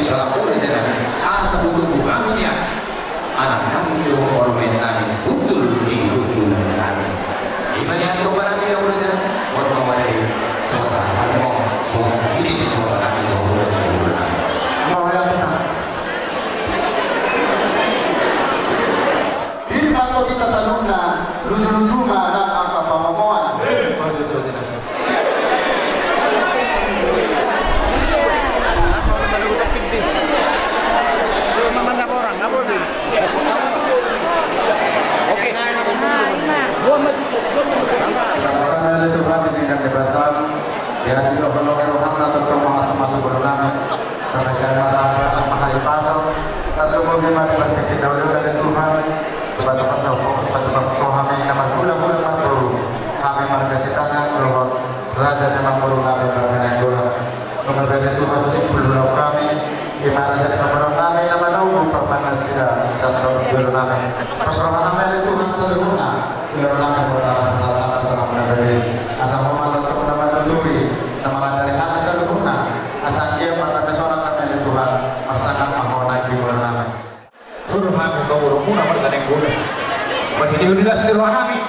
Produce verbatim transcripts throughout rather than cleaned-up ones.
Salam ore jana, asa butuh kami nian. Anak nami do, parumaen nami, hundul ni hundul nami. Ima nian somba nami do ore jana, on ma wajah. Sosa, harimau, sosa, ini somba nami do ore jana. Mau ya, tenang. Di ma tu hita saluhutna, luju-luju ma nang angka pangomoan. Oke. Karena itu kami dengan kebebasan, ya, sudah belum rohana tentang masuk-masuk belum nami. Sampai saya marah, marah, marah, pasang. Lalu mau gimana, berpikir dahulu dari Tuhan. Coba teman tahu, coba teman tahu, hami nama gula-gula marboru. Hami marga Sitangan, dohot raja nama boru nami, marga Nainggolan. Mengabarkan Tuhan simpul dohot kami, di mana jadi nama boru nami, nama nau, parmana sida, satu boru nami. Pasrah nami dari Tuhan seluruhna. Asa ho ma tongtong na manuturi, na mangajari hami saluhutna, asa anggiat mardames sonang hami di Tuhan, marsangap ma ho nang di ngolu nami. Ro do hami tu borumuna marga Nainggolan. Marhitehon di las ni roha nami,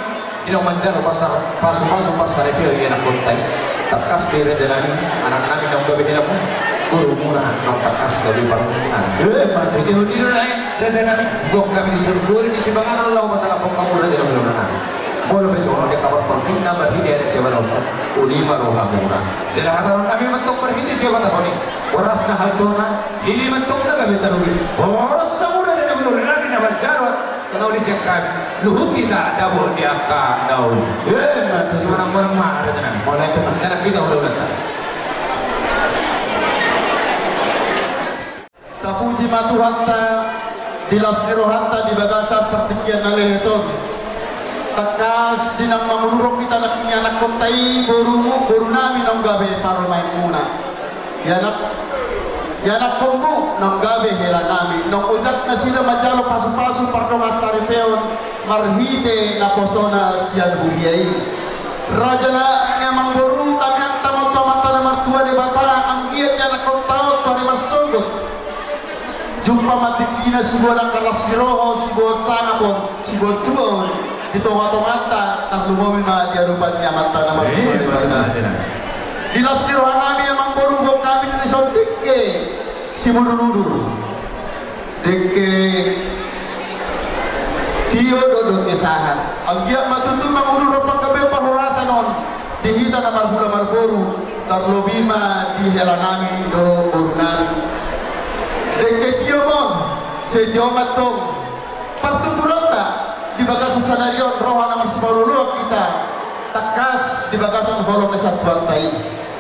di naung manjalo pasu-pasu parsaripeon di anakkonta i. Tangkas do raja nami, anak nami naung gabe helamuna, borumuna naung tangkas gabe parmuna. Eh, marhitehon i do na, eh, raja nami, gok hami di surgo, di sipanganon laho pasangaphon hamu raja nami, borumuna. Molo pe songon dia kabar tolping na marhite adat siapa laut. Uli ma rohamuna. Jala hatahonon nami mantong marhite siapa tahoni. Horas na haltona, lili mantong na gabe taruli. Horas samuna jadi guru nami na manjalo. Kena uli siap kami. Luhut hita dapot di angka daun. Eh, mati. Simanang-manang ma raja nami. Mulai teman. Jala hita udah-udah. Tapuji ma Tuhanta, di las ni rohanta di bagasan partingkian na lehet on. Tangkas di naung mangurupi hita nang ni anakkonta i, borumu, boru nami naung gabe parumaenmuna. Di anak, di anakkonmu naung gabe hela nami, naung ojak nasida manjalo pasu-pasu pardongan saripeon, marhite naposona sian huria i. Raja na ni amangboru, tamiangta ma tu Amanta na martua Debata, anggiat ni anakkonta on tu ari marsogot. Jumpa ma tingkina siboan angka las ni roha, siboan sangap on, siboan tua on, di tonga-tonganta, tarlumobi ma di adopan ni Amanta na martua Debata. Di las ni roha nami amangboru, boan hami di son dengke simudur-udur. Dengke tio dohot dengke sahat. Anggiat ma tutu mangudur panggabean parhorasan on di hita na marhula marboru, tarlobi ma di hela nami dohot boru nami. Dengke tio ma on, sai tio ma antong partuturanta di bagasan sadari on, roha na marsipaolooloan hita, tangkas di bagasan holong ni satuanta i.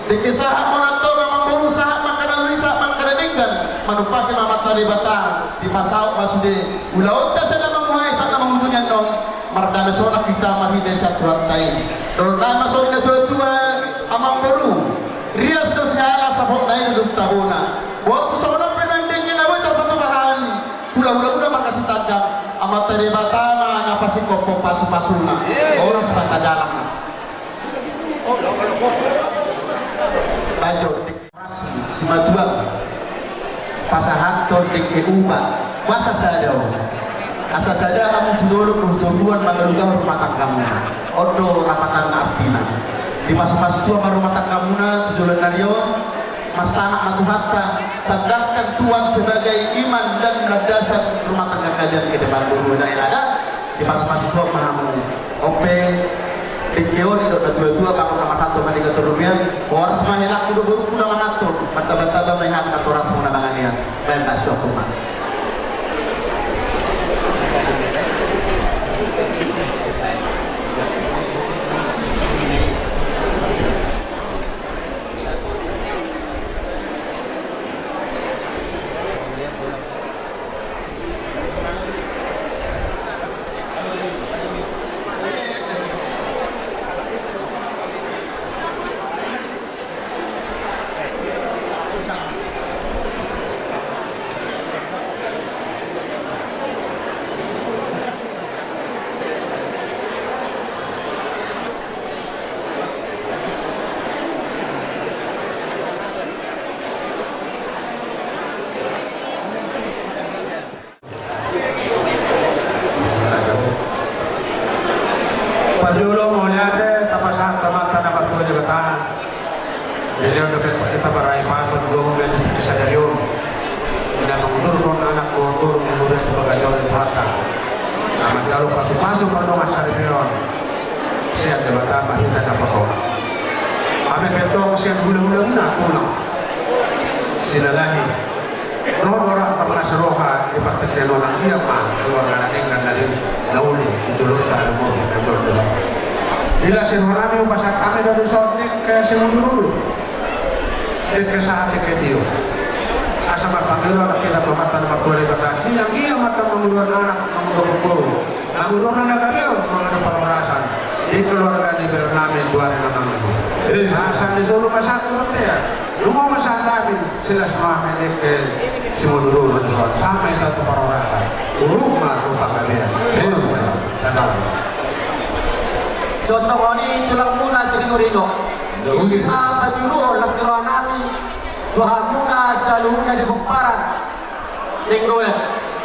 Dengke sahat ma on antong amangboru, sahat ma angka na uli, sahat ma angka na denggan. Manumpahi ma Amanta Debata, dipasaut ma sude ulaonta sian na manguhai sahat na mangujungi annon. Mardames sonang hita marhite satuanta i. Dohonon ma songon na tua-tua, amangboru, rias do siala, saput na i do dung tabona. Boan tu songon on pe nuaeng dengke na boi tarpatupa hami, hula-hulamuna marga Sitanggang, Amanta Debata ma na pasingkophon pasu-pasuna. Horas ma hita jalang. Bajo, simatua, pasahathon dengke upa, boasa sada on. Asa sada hamu tu dolok dohot toruan mangalugahon rumah tanggamuna. On do rapatanna artina. Dipasu-pasu Tuhan ma rumah tanggamuna tu joloan ni ari on. Marsangap ma Tuhanta, sandarkan Tuhan sebagai iman dan landasan rumah tangga kalian ke depan. Boru, anak, ina, ada. Dipasu-pasu Tuhan ma hamu. On pe, dengke on didok na tua-tua, bahen na manghathon ma di hata robean. Horas ma helangku dohot borungku na manghathon. Martaba-taba ma i hami na torasmu na mangan i. Bahen ma suang ma. Ro do orang parlas roha di partingkian on, anggiat ma keluarga na denggan na uli di jolonta, na uli di jolonta. Di las ni roha nami hupasahat hami do dison dengke simudurudur, dengke sahat, dengke tio. Asa marpangidoan hita tu Amanta na martua Debata, sian dia mata manguluhon anak, manguluhon boru, manguluhon na gabe on, manguluhon parhorasan di keluarga ni bere nami tu ari na mangihut. Asa di solu ma sahat tu bontean, nunga ma sahat hami silas roha nami dengke simudurudur dison, sahat ma hita tu parhorasan, uruk ma tu panggabean. Esa ma i. Songon i tulangmuna siringuringu. Ima patuduhon las ni roha nami tu hamuna saluhutna di pomparan Nainggolan.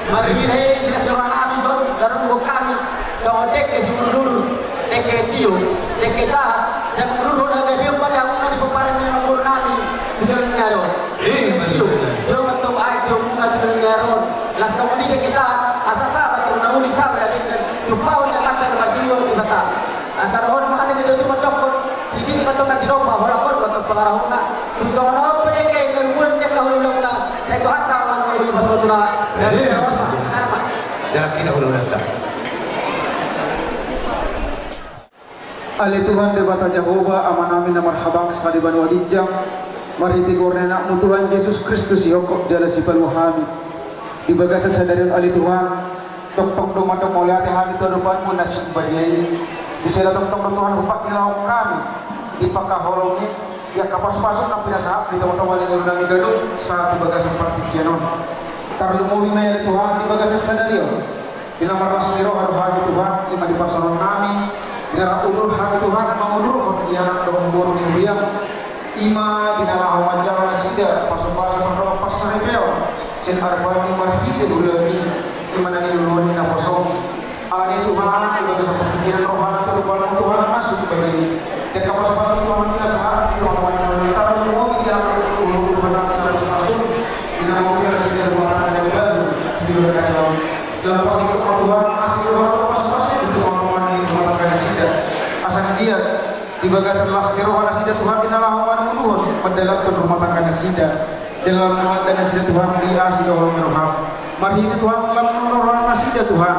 Marhite silas ni roha nami dison, taruhon hami songon dengke simudurudur, dengke tio, dengke sahat, sai manguluhon hagabeon ma di hamuna di pomparan ni boru nami tu joloan ni ari on. Dengke tio, tio ma antong aek tiomuna tu joloan ni ari on. Laos songon i dengke sahat, asa sahat ma antong na uli sahat ma na denggan, tumpahon ni Amanta na martua Debata. Asa ro ma hami na tutu mandokkon, sididi ma antong na tinompa, holan on ma antong pangarahutna. Tung songon on pe dengke na umur ni angka hulahulangmuna, sai Tuhanta ma na uli pasu-pasuna. Jalaki na hulahulanta. Ale Tuhan Debata Jahowa, Amanami na marhabangsa di banua ginjang, marhite goar ni Anakmu Tuhan Jesus Kristus, sihophop jala sipaluahon hami di bagasan sadari on, ale Tuhan, tongtong do mandok mauliate hami tu adopanMu na sumbadia i. Di sela tongtong do Tuhan hupangkilahon hami di pangkaholongi, di angka pasu-pasu na pinasahatMu di tonga-tonga ni ngolu nami ganup sahat tu bagasan partingkian on. Tarlumobi ma i ale Tuhan di bagasan sadari on, di na marlas ni roha do hami Tuhan, ima di parsaoran nami, di na rap udur hami Tuhan, mangudurhon i anak dohot boru ni huriaM. Ima di na laho manjalo nasida pasu-pasu mardongan parsaripeon sian adopanMu marhite huriaMi, ima na niluluan ni naposoM. Alani i Tuhan, di bagasan partingkian on rohami tu adopanMu Tuhan na sumbadia i. Di angka pasu-pasu Tuhan na pinasahatMu di tonga-tonga ni ngolu nami, tarlumobi di angka pasu-pasu di na mangihut nasida rumah tangga na baru, di joloan ni ari on. Jala pasu-pasu Tuhan, asi rohaM pasu-pasu di tonga-tonga ni rumah tangga nasida. Asa anggiat di bagasan las ni roha nasida Tuhan, di na laho mangudurhon, mandalanhon rumah tangga nasida, jala mandalanhon nasida Tuhan di asi dohot ni rohaM. Marhite Tuhan las ni roha nasida Tuhan,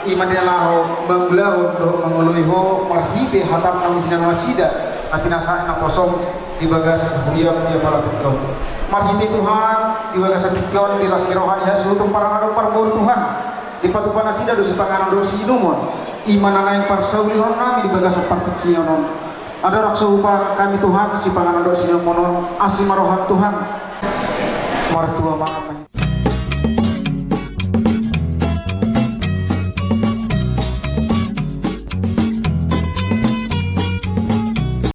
ima di na laho mangulahon dohot mangoloi Ho marhite hataM na hujinangi nasida, na pinasahat naposoM di bagasan huriaM di apala tingki on. Marhite Tuhan, di bagasan tingki on, di las ni roha ni hasuhuton parhala dohot parboru Tuhan, dipatupa nasida do sipanganon dohot siinumon, ima na naeng parsaulihon nami di bagasan partingkian on. Andorang so hupasahat hami Tuhan sipanganon dohot siinumon on, asi ma rohaM Tuhan. Martua ma Ama.